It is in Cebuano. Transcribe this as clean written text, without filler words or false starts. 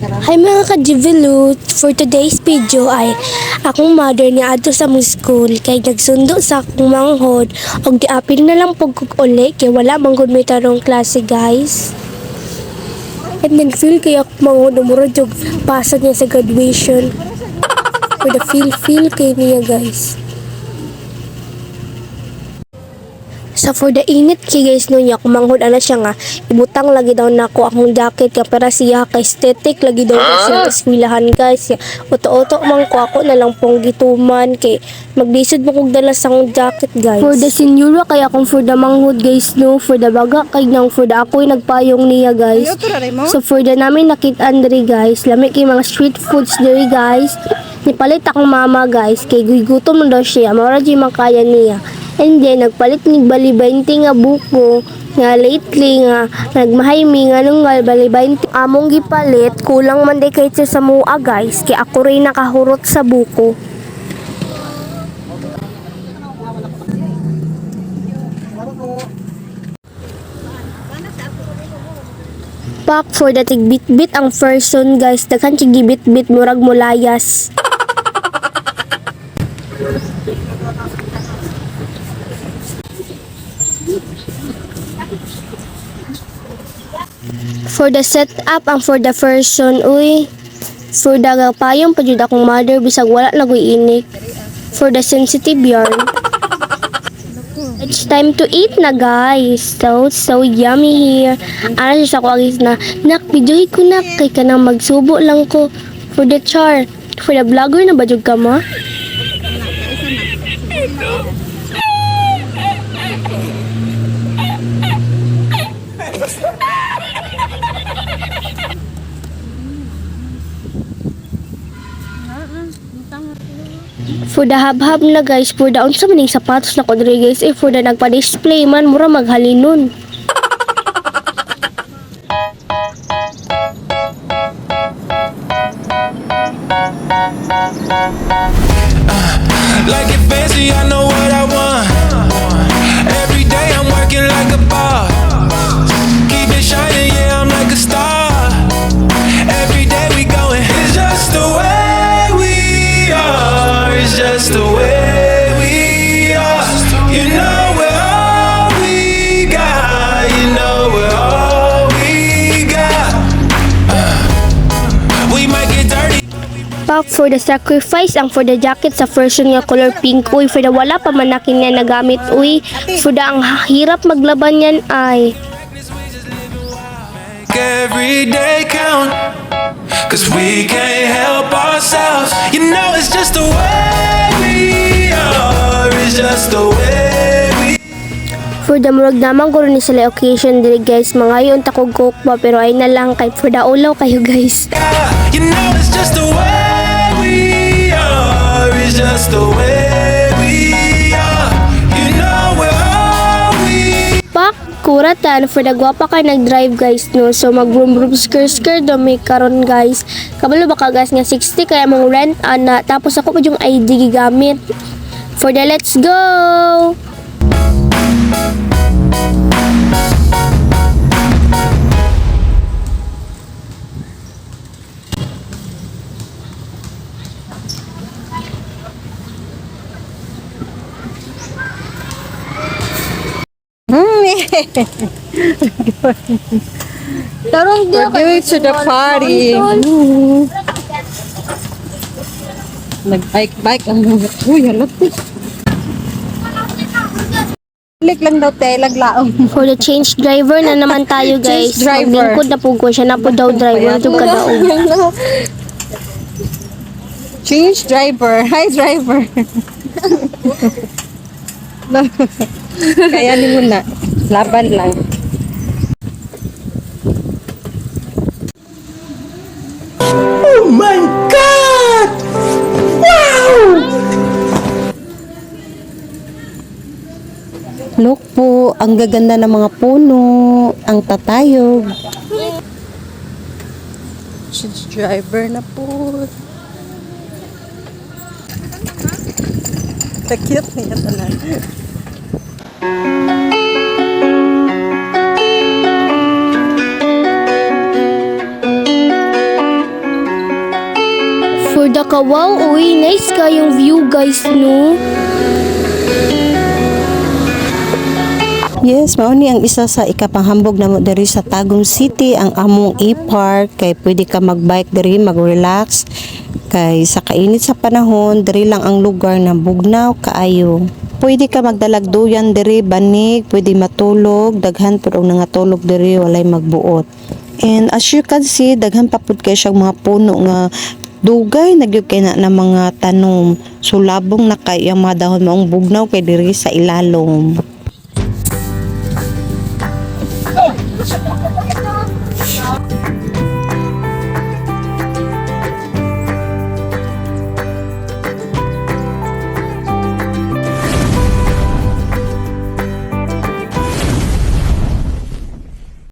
Hi, mga ka-Jivilut! For today's video ay akong mother ni adto sa among school kay nagsundo sa akong manghod og giapil na lang pug kog uli kay wala man gud may tarong klase, guys. And then feel kay akong manghod, murag jud pasa niya sa graduation. For the feel feel kay niya, guys. Sa for the init kay, guys, no, niya kumanghod ana siya nga ibutang lagi daw nako akong jacket kay para siya kay aesthetic lagi daw na siya eskwelahan, guys. Uto-uto man ko, ako na lang pong gituman kay maglisod mo kog dala sa akong jacket, guys. For the senyora kay akong for the manghod, guys, no, for the baga kay nang for the ako'y nagpayong niya, guys. So for the namin nakit-an diri, guys, lami kay mga street foods diri, guys. Nipalit akong mama, guys, kay gutom na daw siya, mao ra jud makaya niya. And then, nagpalit ni bali 20 nga buko nga lately nga nagmahaymi nga nung nga bali 20 among gipalit, kulang man day kay sa mua, guys, kay ako rin nakahurot sa buko. Pak for the tigbitbit ang person, guys, daghan siya gibitbit, murag mulayas. For the setup ang for the person, uy. For the payong pa jud akong mother bisag wala lagoy inik. For the sensitive yarn. It's time to eat na, guys. So, so yummy here. Ana siya sa ko agis na, "Nak, videohi ko, nak, kay kanang magsubo lang ko." For the char. For the vlogger na ba jud ka mo? For the habhab na, guys, for the unsa man ning sapatos na ko diri, guys, eh, for the nagpa-display man, mura maghalinon. Like it fancy, I know what I want. Every day I'm working like a boss. Keep it shining, yeah, I'm like a star. Every day we going. It's just the way we are. It's just the way we are. You know we're all we got. You know we're all we got. We might get dirty. Pak for the sacrifice ang for the jacket sa version nga color pink, uy, for the wala pa man nakin nga nagamit, uy, for the ang hirap maglaban yan ay. Every day count. 'Cause we can't help ourselves. You know it's just the way we are. It's just the way we For the murag naman guro ni sila occasion diri, guys, mangayon ta kog coke ba, pero ay na lang kay for the ulaw kayo, guys. Are. You know it's just the way we are. It's just the way we are. You know we're all we Pak kuratan for the gwapa kay nag-drive, guys, no. So mag vroom vroom skirt skirt do may karon, guys. Kabalo ba ka, guys, nga 60 kaya mong rent ana, tapos ako pa yung ID gigamit. For the let's go. Tarong We're going to the party. Nag-bike-bike ang mga. Uy, halat. Balik lang daw, te, laglaong. For the change driver na naman tayo, guys. Change driver. Maglingkod na po ko siya na po daw driver itong kadaog. Change driver. Hi, driver. Kaya ni mo na. Laban lang. Oh my God! Wow! Look po, ang gaganda ng mga puno, ang tatayog. Change driver na po. The cute niya tanan. Siya ka wow, uy, nice kayong view, guys, no? Yes, mao ni ang isa sa ikapanghambog namo diri sa Tagum City, ang among e-park, kay pwede ka magbike diri, mag-relax kay sa kainit sa panahon, diri lang ang lugar na bugnaw kaayo. Pwede ka magdalag duyan diri, banig, pwede matulog, daghan pud og nangatulog diri, walay magbuot. And as you can see, daghan pa pud kay siyang mga puno nga dugay na gyud kay na mga tanom. So labong na kay ang mga dahon, maong bugnaw kay diri sa ilalom.